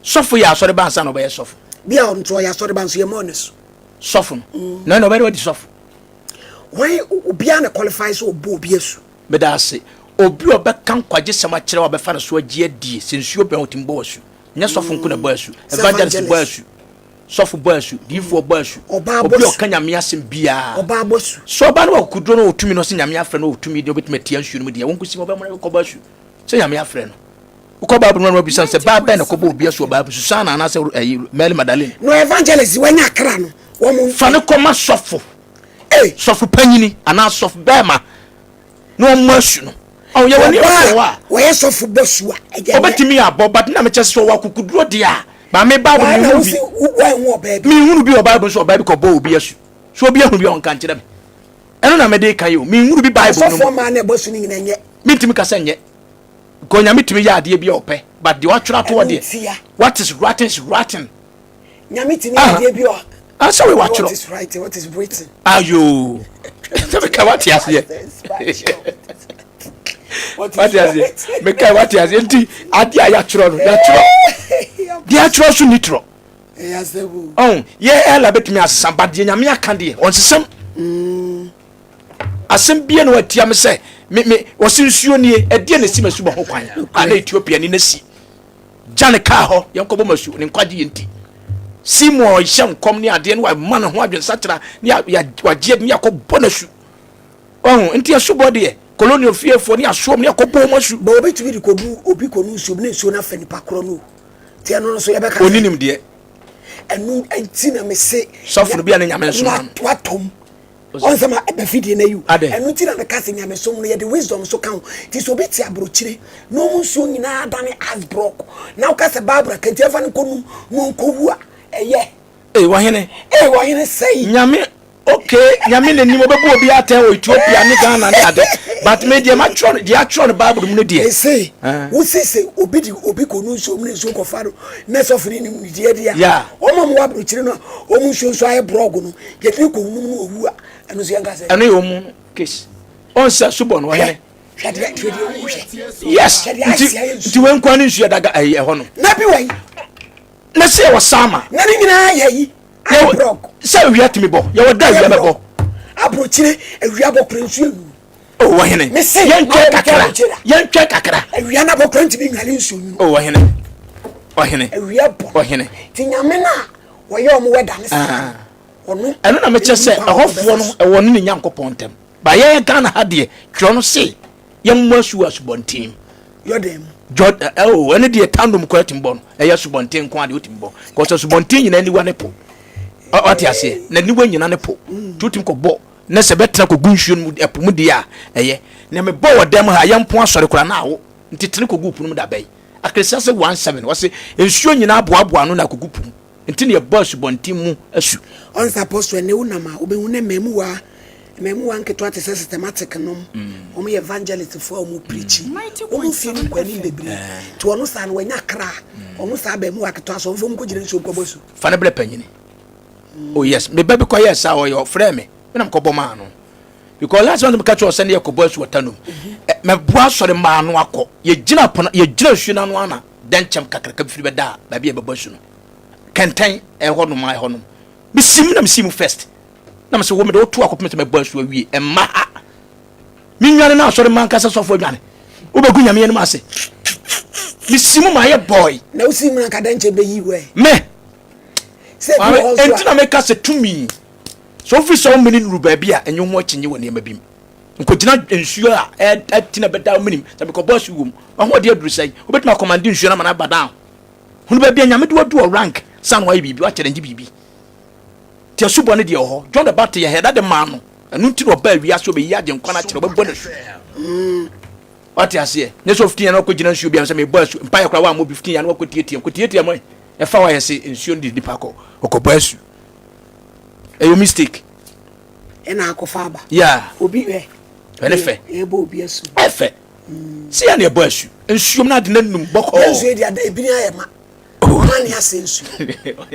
Sɔfo yɛ asɔre ba ansa na ɔbɛyɛ sɔfo. Bi a ɔno nso ɔyɛ asɔre ba nso yɛmmɔ no asu. Sɔfo no. Mm. Na ɛna ɔbɛyɛ wadi sɔfo. Wɔn obiara na qualify sɛ ɔbɔ obi asu. Meda ase. Obi a ɔbɛka nkwagyesɛm akyerɛ wo a bɛfa no so agye adie, sɛ nsuo bɛn ɔtumi bɔ wo asu. Nyɛ sɔfo nko na ɛbɔ asu. Evangelist bɔ asu. Sɔfo bɔ asu. Diyifoɔ bɔ asu. Obi a ɔka Nyame asɛm biara. Ɔbaa bɔ asu. Sɛ ɔbaa no wɔ akokoduro na ɔwɔ tumi na ɔse Nyame afrɛ no ɔwɔ tumi deɛ ɔbɛtumi atia nsuo no mu deɛ, wɔnkɔsi mu ɔbɛma no kɔbɔ asu. Sɛ Nyame afrɛ no. Wokɔ Bible mu a na wabisa no sɛ baa bɛn na ɛkɔbɔ obi asu wɔ Bible Susana anaasɛ ɛyi Mary Magdalene. No evangelist wanya akra no wɔn. Fa no kɔma sɔfo. Sɔfo panyini anaa sɔfo bɛɛma na ɔmmɔ asu no. Ɔn yɛwɔ nneɛma bi wɔ hɔ a. Wɔyɛ sɔfo bɔ su a ɛyɛ. Ɔbɛtumi abɔ but na mekyɛ sɛ ɔwɔ akokoduro deɛ a maame Bible no mehu bi. Menhunu bi wɔ Bible nso ɔbaa bi kɔbɔ obi asu. So obi ahunu bi a ɔnka nkyerɛ me. Ɛno na mede ka yi o. Menhunu bi Bible no mu. Asɔfoɔ mmaa na ɛbɔ su no nyina nyɛ. Mentumi ka sɛ nyɛ. Because Nyame tumi yɛ adeɛ bi a ɔpɛ but deɛ watwerɛ ato hɔ deɛ what is writing is writing. Nyame tumi yɛ adeɛ bi a Asɛ wei watwerɛ. What is writing what is written. Ayoo sɛ meka wate aseɛ. Wate aseɛ meka wate aseɛ nti adeɛ a yɛatwerɛ no yɛatwerɛ deɛ atwerɛ so ni torɔ. Ɔn yɛ ɛla bɛtumi asesa but deɛ Nyame aka deɛ ɔnsesam. Mm. Asɛm bia na watia me sɛ me me wɔsi nsuo nie ɛdeɛ na esi m'asubɔ ho kwan a na Ethiopia ni na si gya ne kaa hɔ yɛn kɔbɔ m'asu ne nkwagye yɛn ti Simon ɔhyɛ nkɔm ne adeɛ no wama ne ho adwensakyera ne wagye ne akɔ bɔ n'asu ɔho nti asubɔ deɛ colonial fiefoɔ ne asoɔm ne akɔ bɔ wɔn asu. Bɔ obi tumi de kɔdu obi kɔnu nsuom ne nsuo no afa nipa korɔ no ti ɛno nso yɛbɛka sɛ oni nim deɛ ɛno nti na mese sɔfo no bi a ne nyame nsoma no watom Ɔn sɛ ma ɛbɛ fidie na yiw. Ɛno nti na meka sɛ nyamesom no yɛde wisdom nso ka ho. Nti sɛ obi te abrokyire na ɔmu nsuo nyinaa adane ice block na woka sɛ Barbara ka nti ɛmfa no nkɔ num na ɔnkɔ wu a ɛyɛ. Ei ɔhene. Ei ɔhene sɛi. Nyame okay nyame na nim ɔbɛbu obi atɛn wɔ Ethiopia ne Ghana ne ade but me deɛ matwerɛ no deɛ atwerɛ no bible mu no deɛ. Mese wosi sɛ obi de obi kɔ nu nsuo mu ne nsuo kɔfa no na sɔfo no nim ne deɛ deɛ a wɔn a wɔwɔ abrokyire no a wɔn nsuo nso ayɛ brɔg no Yɛtumi kɔ wunum no owu a, ɛno nso yɛnka sɛ. Ɛno yɛ ɔmu no case. Ɔn sɛ asubɔ no ɔhene. Hwɛ deɛ hwɛ deɛ owu hwɛ. Yes. Nti nti wei nkoa ne nsuo ɛda ɛyi ɛhɔ no. Na bi wɔ yi. Na sɛ yɛwɔ saama. Na ne nyinaa yɛ yi. Ayɛ brɔg. Sɛ awia tumi bɔ. Yɛwɔ da awia bɛbɔ. Aburokyire awia bɔ kura nsuo nwu. O ɔhene. Yɛntwɛn kakra. Yɛntwɛn kakra. Awia na bɔ kura ntumi nwale nsuo nwunu. O ɔhene. Ɔhene. Awia bɔ. Ɔhene. Ti nyame na wɔyɛ ɔmo wɛda ne saa. Ɔno ɛno na mekyerɛ sɛ ɛhɔfoɔ no ɛwɔ ne ne Nyankopɔn ntam. Ba yɛn Ghana ha deɛ twerɛ no se yɛmmɔ asu wɔ asubɔnten mu. Jordan mu. Jordan ɛo ɛno deɛ tandom koraa tumi bɔ no ɛyɛ asubɔnten nko adeɛ wotumi bɔ kɔsɛ asubɔnten nyinaa aniwa ne po ɔte aseɛ na aniwa nyina ne po nti wotumi kɔbɔ na sɛ bɛtena kɔgu nsuo no mu ɛpo mu deɛ a ɛyɛ na mebɔ wɔ dɛm ha yɛmpo asɔre koraa na awo nti tene kɔgu po no mu da bɛyi Akresiase 1 7 wɔse nsuo nyinaa boaboa ano na akɔgu po mu Nti na yɛbɔ asubɔnten mu asu. Ɔn sɛ apostle ɛnɛ wo nam a wobɛhu ne mmamuwa mmamuwa nketewa te sɛ systematic nom wɔn yɛ evangelist foɔ a wɔn preachi wɔn mfie no nkɔ anim bebree nti wɔn saa no wɔanya kra wɔn saa abaamuwa ketewa so wɔn fɔ wɔn kɔ gyina nsuo nkɔbɔ asu. Fa no brɛ panyini. Oh yes, me ba bi kɔ yɛ saa ɔyɛ ɔfrɛ me, me na mekɔ bɔ maa no. Because last month meka kyerɛ sɛ ne yɛ kɔbɔ asu wɔ Tanum. Mɛboa asɔre maa no akɔ. Yɛgyina pono yɛgyina nsuo no ano ana dɛnkyɛm kakraka bi firi bɛda baabi a yɛbɛbɔ asu no. Kɛntɛn ɛhɔ nom a ɛhɔ nom. Mesi mu na mesi mu first. Na mese wo mede woto akɔpem sɛ mɛbɔ asu awie. Ɛmma ha. Menwane na asɔre mma nkasa sɔfo adwane. Wobɛgu nyame anim ase. Mesi mu ma ayɛ boy. Na wosi mu na nka dɛnkyɛm bɛyi wɛ. Me. Ɛnti na meka sɛ tumi. Sɛ wofiri sɛ womene nuru baabi a ɛnyɛ ho akyinnye wɔ nneɛma bi mu. Nkɔgyina nsuo a ɛti na bɛda womenim sɛ mekɔbɔ asu wɔ mu. Wahoɔden aduru sɛn? Wobɛtumi akɔmande nsuo no ama no aba down. Hunu baabi a Nyame de wo adu wɔ rank san na wayɛ biribi, wa challenge biribi. Nti asubɔ no deɛ wɔ hɔ. John the Baptist yɛ hɛda de maa no. Ɛno nti na ɔbaa wiase ɔbɛyi agyenkwa no akyerɛ, ɔbɛbɔ no asu. Wate aseɛ? Nyɛ sɛ ɔfiti yɛn na wakɔgyina nsuo bi ano sɛ mebɔ asu. Mpaeɛ koraa wammɔ bi, fiti yɛn na wakɔtiatia. Kɔtiatia mu ɛfa hɔ ayɛ sɛ nsuo no de nipa kɔ. Ɔkɔbɔ asu. Ɛyɛ mistake. Ɛna akɔfa aba. Yeah. Obi hwɛ. Ɛne fɛ. Ɛbɔ obi asu. Ɛfɛ. Sɛ yɛ na ɛbɔ asu. Nsuom na ade na num bɔkɔɔ. Yɛ nsuo deɛ ada ebi ni ayɛ ma. Ɔma ne asɛ nsuo.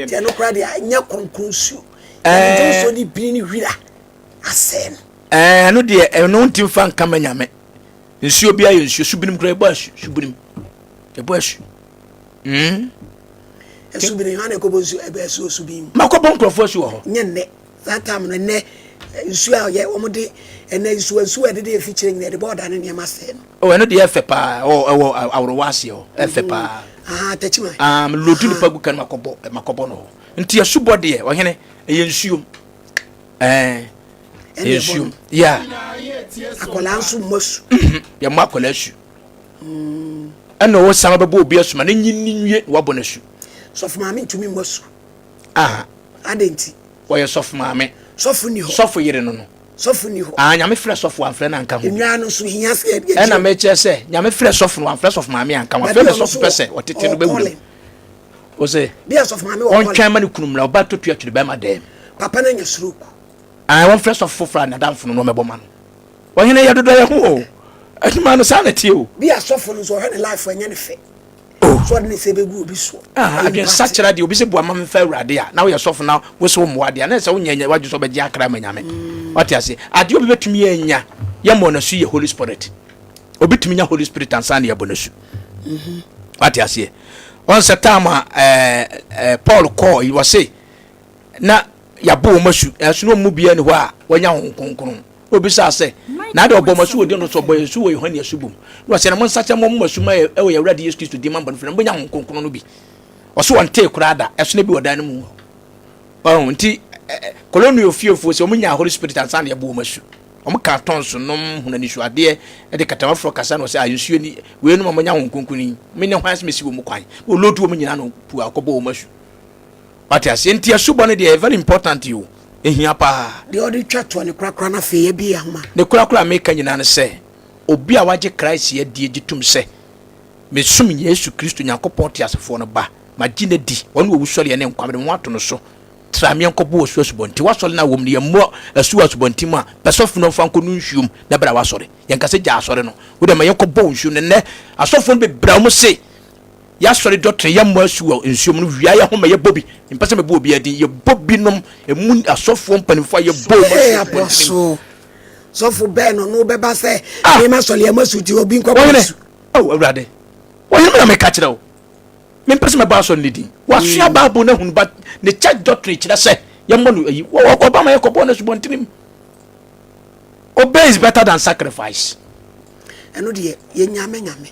Deɛ no koraa deɛ nyɛ kronkron nsuo. Ɛɛ nsuo de bini ne wira asɛe no. Ɛɛ ɛno deɛ ɛno nti nfa nka ma nyame. Nsuo bi ayɛ nsuo subinim koraa ɛbɔ asu subinim ɛbɔ asu. Mm. Subini hwan na ɛkɔbɔ nsuo ɛbɛ asuo subin mu. Makɔbɔ nkurɔfoɔ asu wɔ hɔ. Nyɛ nnɛ saa time no nnɛ. Nsuo a yɛ wɔn de ɛnɛ nsuo nsuo a ɛdede efi kyerɛ nyina yɛde bɔɔda ne nneɛma sɛɛ no. Oh, ɛno deɛ ɛfɛ paa ɛwɔ ɛwɔ aworowa aseɛ hɔ ɛfɛ mm-hmm. paa. Aha tɛkyima. Ah, lodu nipa gu kan makɔbɔ makɔbɔ no hɔ nti asubɔ deɛ ɔhene ɛyɛ nsuom ɛɛ ɛyɛ nsuom ya. Akwadaa nso mmɔ asu. Mhm, yɛ mmɔ akwadaa asu. Mm. Ɛna ɔwɔ san bɛbɔ obi asu ma ne nyi ne nwie na wabɔ n'asu. Sɔfo maame ntumi mmɔ asu. Aha. Adɛn nti? Ɔyɛ sɔfo maame. Sɔfo ni hɔ. Sɔfo yere no no. Sɔfo ni hɔ. Ah, Nyame frɛ sɔfo wamfrɛ no anka ho. Nnwaa no nso hia sɛ yɛde Ɛna mekyerɛ sɛ Nyame frɛ sɔfo no wamfrɛ sɔfo maame anka ho. Afei na sɔfo pɛ sɛ ɔtete no bɛwura mu. Wo se Bi a sɔfo maame wɔ calling. Ɔntwɛn ma ne kunu mmra, ɔba tɔ tua twere bɛrima dɛm. Papa no anya stroke. Ah, wɔmfrɛ sɔfo foforɔ a n'adamfo no na ɔmmɛbɔ ma no. Ɔhene yɛdodɔ yɛn ho o. Adwuma no saa na ɛteɛ o. Bi a sɔfo no nso ɔhwɛ ne life ɛnyɛ ne fɛ. Oh. So ɔde ne nsa bɛgu obi soɔ. Ah, adwensakyera deɛ obi sɛ bua ma memfa awurade a na woyɛ sɔfo na wo sɛ wommoa deɛ na ɛsɛ wonyɛ nyɛ wadwe sɛ wobɛgye akra ma nyame mm. wate ase adeɛ obi bɛtumi anya yɛmmɔ no su yɛ holy spirit obi tumi nya holy spirit ansa na yɛbɔ no su mhm. wate aseɛ ɔn sɛ tam a eh, eh, paul kɔɔ wɔ se na yɛabɔ wɔn asu ɛso na wɔn mu biara ni hɔ a wɔanya honhom kronkron Na obisaa sɛ, Na adɛn ɔbɔɔ mo asu wɔ din no so? Ɔbɔɔ yɛn asu wɔ Yohane asubɔ mu. Na ɔse, Na monsakyera mo mo asu ma yɛ wɔ yɛn Awurade Yesu Kristo din ma bɔne firi, na mobɛnya Honhom Kronkron no bi. Ɔse wɔntee koraa da, ɛsono bi wɔ dan no mu hɔ. Ɔho, nti, Kolonio fiefoɔ sɛ wɔn nyaa Holy Spirit ansa na yɛbɔ wɔn asu. Wɔn kaa tɔns nom, hunu anisuadeɛ, de katamaforɔ kasa na ɔsɛ, ah, nsuo ni, weinom a moanya Honhom Kronkron yi, me ne hwan sɛ mesi wɔn kwan? Ɔloodu wɔn nyinaa na ɔpu akɔbɔ wɔn asu. Wate aseɛ? Nti asubɔ no deɛ ɛyɛ very important o. Ɛhia paa. Deɛ ɔde twa toɔ ne korakora no afei yɛbie ahoma. Ne korakora a meka nyinaa ne sɛ, obi a wagye Christ adie gye tom sɛ, mesom Yesu Kristo Nyankopɔn teasefoɔ no Ba, magye no adi, ɔne owusɔreɛ ne nkwa, mede me ho ato no so, tra me yɛnkɔbɔ wo asu asubɔnten. W'asɔre no a wɔ mu no, yɛmmɔ asu wɔ asubɔnten mu a, pɛ sɔfo no mfa nkɔ no nsuom na bra w'asɔre. Yɛnka sɛ gyaa asɔre no, wo deɛ ma yɛnkɔbɔ wo nsuom. Na nnɛ, asɔfoɔ no bebree a wɔse Y'asɔre dɔtene yɛmmɔ asu wɔ nsuo mu no wia yɛ ho ma yɛbɔ bi mempɛ sɛ mebɔ obiara din yɛbɔ binom emu asɔfoɔ mpanimfoɔ a yɛbɔ wɔn asu asubɔntene mu. Sɔfo bɛn no no bɛba sɛ ah! mema sɔre yɛmmɔ asu ti obi nkɔbɔ asu. Oh awurade wɔhene me na meka kyerɛ wo mempɛ sɛ mɛbɔ asɔre no din wasua mm. bible no ahunu ba ne church doctrine kyerɛ sɛ yɛmmɔ no ayi wɔkɔba ma yɛkɔbɔ no asubɔntene mu obey is better than sacrifice ɛno deɛ yɛnyame nyame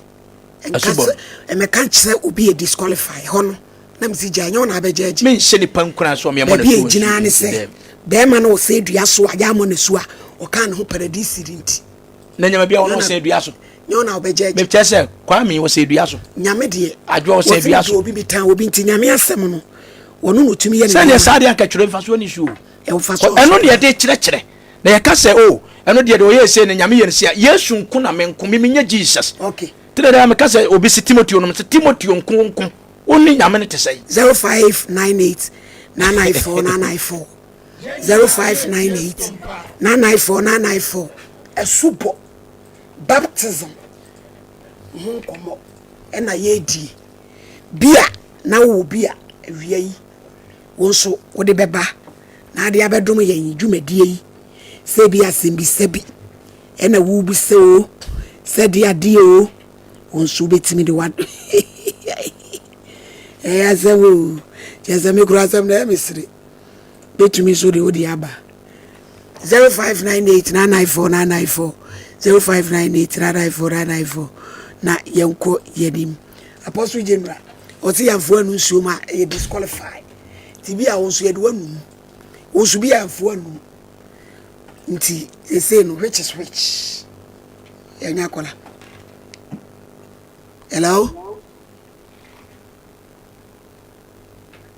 Nka sɛ ɛmɛka nkyerɛ obi yɛ disqualify ɛhɔ no na mesi gya ɛnyɛ wɔn na abɛgya agyi. Menhyɛ nipa nkuran so ɔmo yɛ mɔ ne so baabi a egyina ne sɛ bɛrima no ɔsɛn dua so a yɛamɔ ne so a ɔkaa ne ho paradisi de nti. Na nyama bi a wɔn ɔsɛn dua so. Nyɛ wɔn na ɔbɛgya agyi. Mekyerɛ sɛ Kwame ɔsɛn dua so. Nyame deɛ. Adwo ɔsɛn dua so. Obi bi tan obi nti nyame asɛm no wɔn no tumi yɛ ne. Sɛdeɛ saa deɛ anka twerɛ mfasoɔ ni so o. Ɛmfasoɔ. Ɛno deɛ de kyerɛkyerɛ. Na yɛka sɛ, Oh, ɛno deɛ, deɛ ɔyɛɛ sei no, Nyame yɛ no sei a, Yesu nko na menko, me menyɛ Jesus. Okay. Nti na daa meka sɛ, obi se Timoteo no, mese Timoteo nko wo nko, wo ne Nyame no te sɛn? 0598 994 994 0598 994 994 Asubɔ, baptism, ho nkɔmmɔ na yɛredie. Bi a na wowɔ bi a awia yi wo nso wode bɛba na ade abɛdom yɛn dwumadie yi, sɛ ebi asɛmbisa bi ɛna wobisa o, sɛ de adeɛ o, wo nso wobɛtumi de wa ɛyɛ asɛm o, kyerɛ sɛ me kura asɛm na ɛyɛ mesere, bɛtumi nso de wode aba 0598 994 994 0598 994 994 na yɛnkɔ yɛnim. Apostle General ɔse yɛamfa anu nsuo mu a ɛyɛ disqualify nti bi a wo nso yɛde w'anum wo nso bi a yɛamfa w'anum nti ɛsei no which is which yɛnyɛ akɔla hello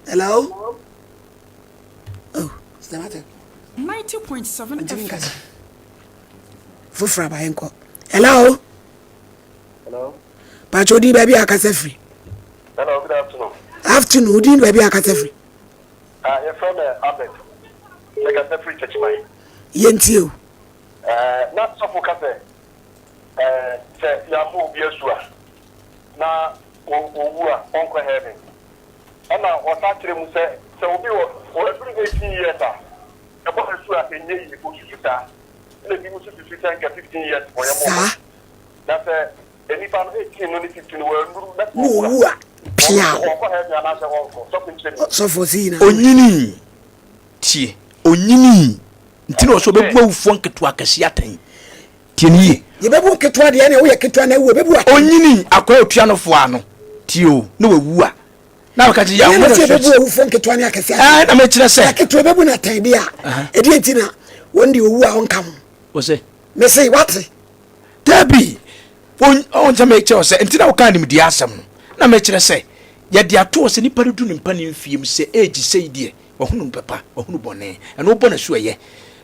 hello oh stamate 90.7 FM foforɔ aba yɛnkɔ hello Hello. Pacho odin baabi a akasa firi. Hello, good afternoon. Afternoon, odin baabi a akasa firi. Ah, yɛfrɛ me Albert. Mekasa firi Techiman. Yɛntie o. Eh, na sɔfo ka sɛ, eh, sɛ yɛammɔ obi asu a, na owu a, ɔnkɔ heaven. Ɛna ɔsan kyerɛ mu sɛ, sɛ obi wɔ waduru 18 years a, yɛbɔ no asu a, ɛnyɛ yie. Osusu saa. Ɛna ebinom nso susu sɛ nka 15 years fo yɛmmɔ wɔn Saa. asu. Na sɛ nnipa no 18 no ne 15 no wɔannuru na sɛ Na wɔwu owu a, a, wɔn piaw. nso wɔkɔ heaven anaasɛ wɔnkɔ? Sɔfo nkyerɛ me mu. Sɔfo si nyina no. Onyinii, tie, onyinii. Nti na ɔsɛ ɔbɛbu awufoɔ nketewa akɛseɛ atɛn. Tie no yie. Yɛbɛbu nketewa deɛ ɛne woyɛ ketewa na awu ɛbɛbu atɛn. Onyini akɔyɛ otua no foɔ ano. Tie o, na wawu a. Na ɔka kyerɛ yɛ ahoma na yɛbɛbu awufoɔ nketewa ne akɛseɛ atɛn. Ɛɛ na mekyerɛ sɛ. Na ketewa bɛbu no atɛn bi a. Ɛdeɛ nti na wɔn deɛ owu a ɔnka ho. Ɔsɛ. Mese wate. Dabi, ɔn sɛ mekyerɛ sɛ nti na woka nimdeɛ asɛm no. Na mekyerɛ sɛ yɛde ato hɔ sɛ nipa no du ne mpa ne mfie mu sɛ age sei deɛ wahunu papa, wahunu bɔne. Ɛno wobɔ no asu ɛyɛ.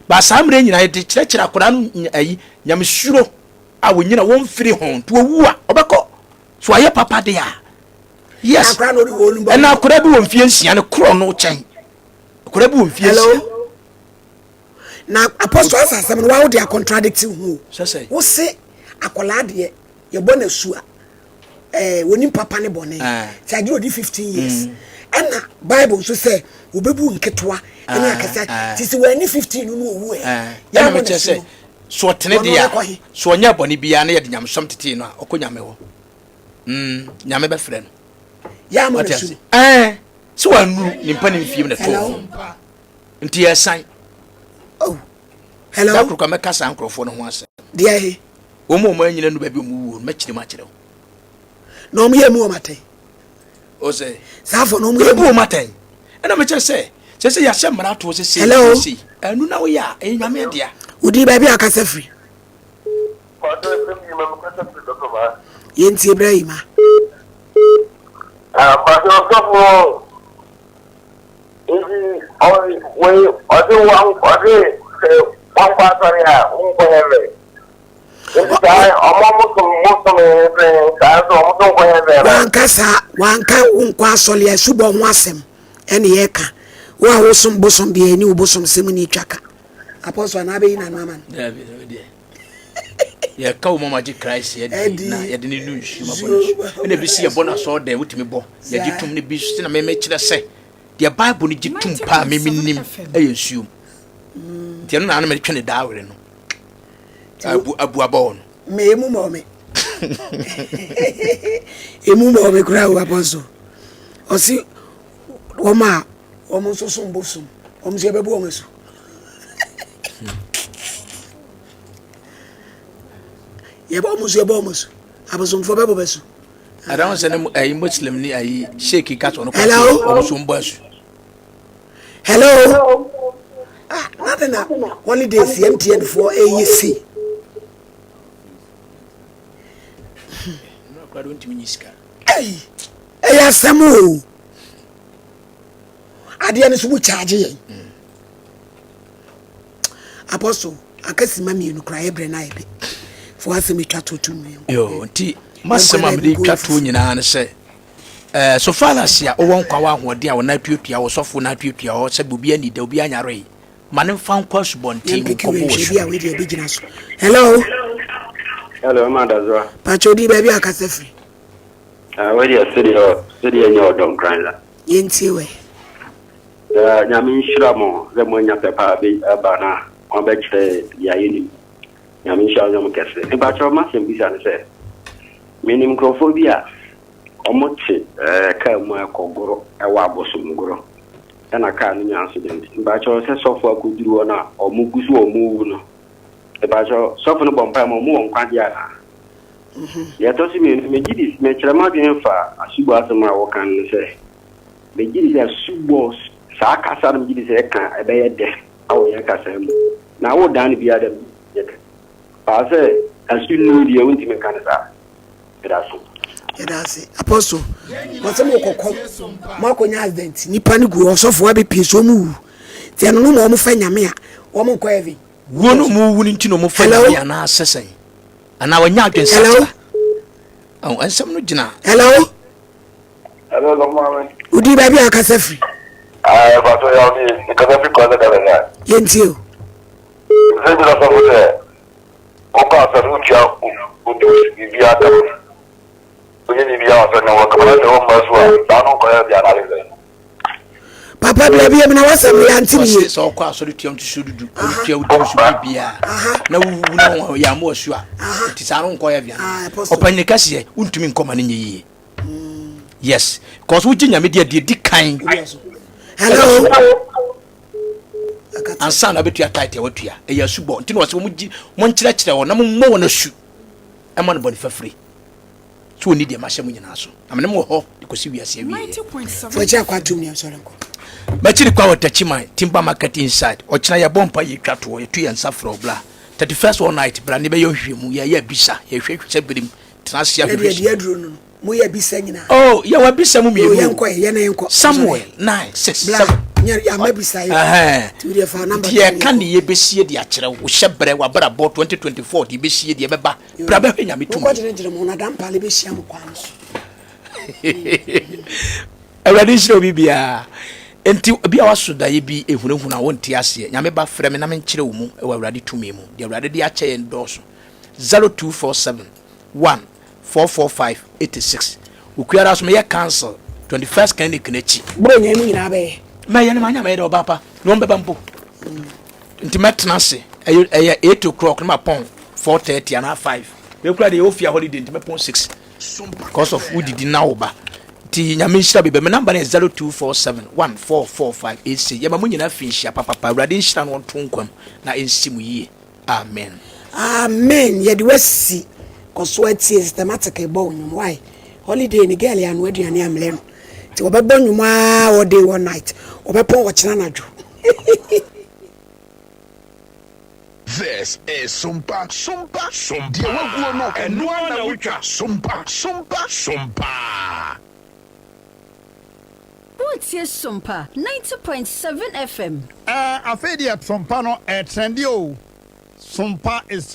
Ba saa mmerɛ nyinaa yɛde kyerɛkyerɛ akwadaa no ayi nyamesuro a wɔnyina wɔmfiri ho nti wɔwu a ɔbɛkɔ. So ayɛ papa deɛ a. Yes. Ɛna akwadaa bi wɔ mfie nsia no korɔ no kyɛn. Akwadaa bi wɔ mfie nsia. Na apostle asa asɛm no wa wo de a contradict ho o. Wo se akwadaa deɛ yɛbɔ no asu a eh, wɔnim papa ne bɔne sɛ agye ɔdi 15 years ɛna bible nso sɛ wɔbɛbu nketewa ɛne akɛsɛ nti sɛ wɔani 15 no no ɔwu ɛ ɛna mekyerɛ sɛ so ɔtene deɛ a so ɔnyɛ bɔne biara na yɛde nyamesom tetee no a ɔkɔ nyame hɔ mm, nyame bɛfrɛ no yɛama no su no sɛ wɔanuru ne mpa ne mfiem na ɛtoo nti yɛsan oh. Hello. Da koro ka mɛka saa nkurɔfoɔ no ho asɛm. Deɛ he? Wɔn a wɔn anyina nu baabi a wɔn wuo no, mɛkyerɛ mu akyerɛ wo. Na wɔn yɛ mu wɔn atɛn. O sɛ. Saa afɔ na wɔn yɛ mu wɔn atɛn. Ɛna mekyerɛ sɛ, sɛ sɛ yɛahyɛ mmara ato sɛ sei Hello. sei. Ɛnu na woyɛ a, ɛyɛ nyame dea. Wodi baabi a akasa firi. Yɛntie berɛ yi ma. Mpatwɛ ɔsɔfo Nti wei ɔde ɔde sɛ wankɔ asɔre a wonkɔ heaven. Nti saa ɔmo ɔmo som bosom sɛ saa nso ɔmo so nkɔ heaven. Wanka saa wanka wonkɔ asɔre a asubɔ ho asɛm ɛne yɛka wo a wosom bosom deɛ ɛne wo bosom sɛm ne twa ka apɔso anaa bɛyi n'ano ama no. Dabi dabi deɛ yɛka wo mama gye Christ yɛde na yɛde ne nu nsuo ma bɔ ne su ɛna ebi si yɛbɔ no asɔre dɛn wotumi bɔ yɛgye tom ne bi so na mɛmɛ kyerɛ sɛ Deɛ Bible no gye tom paa me menim yɛ nsuom. Nti ɛno na ano metwe ne daawere no. Abu abu abɔɔ no. Me emu mɔ me. Emu mɔ me koraa o apɔso. Ɔsi wɔn a wɔn nso som bosom wɔn nso yɛbɛbu wɔn asu. Yɛbɔ wɔn nso yɛbɔ wɔn asu. Abosomfoɔ bɛbɔ bɛ asu. Ada ho sɛ ne ayi Muslim ni ayi sheik ka sɛ ɔno kɔ so ɔmo so mbɔ asu. Hello. Ah, na de na holidays MTN foɔ ɛyɛ si. Ɛyɛ asɛm o. Adeɛ no so mu charge yɛn. Apostle, aka sima mmienu koraa yɛ brɛ no ayɛ pɛ. Fo asɛm atwa to to mu. Yo, nti masɛm a mede twa toɔ nyinaa ne sɛ eh, so far as a wowɔ nkwa wɔ ahoɔden a wɔn atuatua wɔ sɔfo no atuatua hɔ sɛ obi ani da obi anyare ma ne mfa nkɔ asubɔnten mu nkɔbɔ wɔ su. Hello. Hello, ma Dazwa. Pacho di baabi akasa firi. Ah, wei deɛ sɛdeɛ sɛdeɛ nyɛ ɔdɔ nkran la. Yɛntie wɛ. Daa Nyame nhyira mo sɛ moanya pɛ paa bi aba na moabɛkyerɛ deɛ yɛnim. Nyame nhyira mo kɛse. Mepakyɛw m'asɛm bisa ne sɛ, menim nkurɔfoɔ bi a wɔn te kaa mu a ɛkɔ goro ɛwɔ abosom goro ɛna kaa no nya accident. Mepakyɛw sɛ sɔfo akɔduru hɔ no a wɔn gu so wɔn wu no, mepakyɛw sɔfo no bɔ mpae ma wɔn wɔ nkwagyeɛ anaa? Deɛ ɛtɔ so mmienu, megye di, mekyerɛ m'adwene fa asubɔ asɛm a wɔka no sɛ, Megye di sɛ asubɔ, saa kasa no megye di sɛ ɛka a ɛbɛyɛ dɛ wɔ yɛn kasa mu. Na wodan no biara dɛ yɛ dɛ. Paa sɛ asu nnu deɛ wontumi nka no saa. Meda ase. Yɛda ase. Apostle, wɔsɛ mo kɔkɔ, mo akɔnya accident, nipa no gu hɔ, ɔsɔfo abɛpie so ɔmo wu. Nti ɛno no ma ɔmo fɛ nyame a, wɔn nkɔ heaven. Wuo no ɔmo wu no nti na ɔmo fɛ nyame anaa sɛ sɛn? Anaa wɔnya adwensakyera? Hello? Nsɛm no gyina. Hello? Hello, sɔfo maame. Wodi baabi a akasa firi. Ah, ɛfa so yaw ni, nkasa firi kwan sɛ kasa nya. Yɛntie o. Sɛ bi na sɔfo sɛ, wokɔ asɔre wotua wo dues biribiara kama. Wonyɛ biribiara wɔ asɔre no wɔ kama na sɛ wɔmma su a, saa no nkɔyɛ bi anaasɛ sɛ. Papa bla bi na wasɛm no yɛante ne yie. Sɛ ɔkɔ asɔre tua ntosuo dudu, ɔtua wo dues biribiara na wowu na wɔyɛ amoa su a, nti saa no nkɔyɛ bia. Ɔpanyin kɛseɛ, wontumi nkɔ ma no nyɛ yie. Yes, because wogye nyame di a deɛ di kan. Hello. Ansa na wobɛtua tithe a woatua. Ɛyɛ asubɔ. Nti na ɔsɛ wɔn gyi, monkyerɛkyerɛ wɔn na mommɔ wɔn asu ɛma no bɔne fafiri. So wɔnni deɛ mahyɛ mo nyinaa so. Na mene mo wɔ hɔ de kɔsi wiase awieɛ. Fɔkyi akɔ atum ni asɔre nkɔ. M'akyiri kwa wɔ Takyiman, Timber Market inside. Ɔkyena yɛbɔ mpa yɛtwa toɔ, yɛto yɛn nsa frɛ wo bra. 31st all night bra ne bɛyɛ nhwehwɛmu, yɛyɛ abisa, yɛhwɛ sɛ birim, tena ase ahwehwɛ. Ɛdeɛ deɛ aduro no no. Mo yɛ bisa nyinaa. Oh, yɛ wɔ bisa mu mmienu. Yɛn kɔ yɛ na yɛn kɔ. Samuel 9 6 7. Nyɛ yɛ ama bisa yɛ. Ti deɛ fa namba. Deɛ ɛka ne yɛ bɛsie de akyerɛ wo hyɛ brɛ wabrabɔ 2024 deɛ bɛsie deɛ bɛba bra bɛhwɛ Nyame tumi. Mokɔ gyinagyina mu na dampale bɛhyia mo kwan so. Awurade nhyira obi biara. Nti bi a waso daeɛ bi ehunahuna wo nte aseɛ. Nyame ba frɛ me na menkyerɛ wo mu wɔ Awurade tumi mu. Deɛ Awurade de akyɛ yɛn dɔɔso. 0247 1 445 86. Okuara so meyɛ council 21st clinic no akyi. Bro nya mu nyinaa bɛyɛ. Mɛyɛ no manya mɛyɛ dɛ ɔbaa pa na wɔn bɛba mpo. Nti mɛtena ase ɛyɛ ɛyɛ 8 o'clock na mapɔn 4:30 anaa 5. Mekura deɛ ofia holiday nti mɛpɔn 6 because of wodidi na wo ba. Nti Nyame nhyira bi bɛ me number no yɛ 0247 144586. Yɛma mo nyinaa fi nhyia papapa. Awurade nhyira no ɔnto nkwam na ɛnsi mo yie. Amen. Amen yɛde wasi kɔso atie systematic bɔ wo nwom why holiday ni girl anoa aduane amlɛ no nti wɔbɛbɔ nwom aa all day all night wɔbɛpɔn ɔkyena anadwo. This is Sompa, Sompa, Sompa. Deɛ waguo no, ɛno ara na wotwa. Sompa, Sompa, Sompa. Woretie Sompa 90.7 FM. Ɛɛ afei deɛ Sompa no ɛɛtrendi oo Sompa is.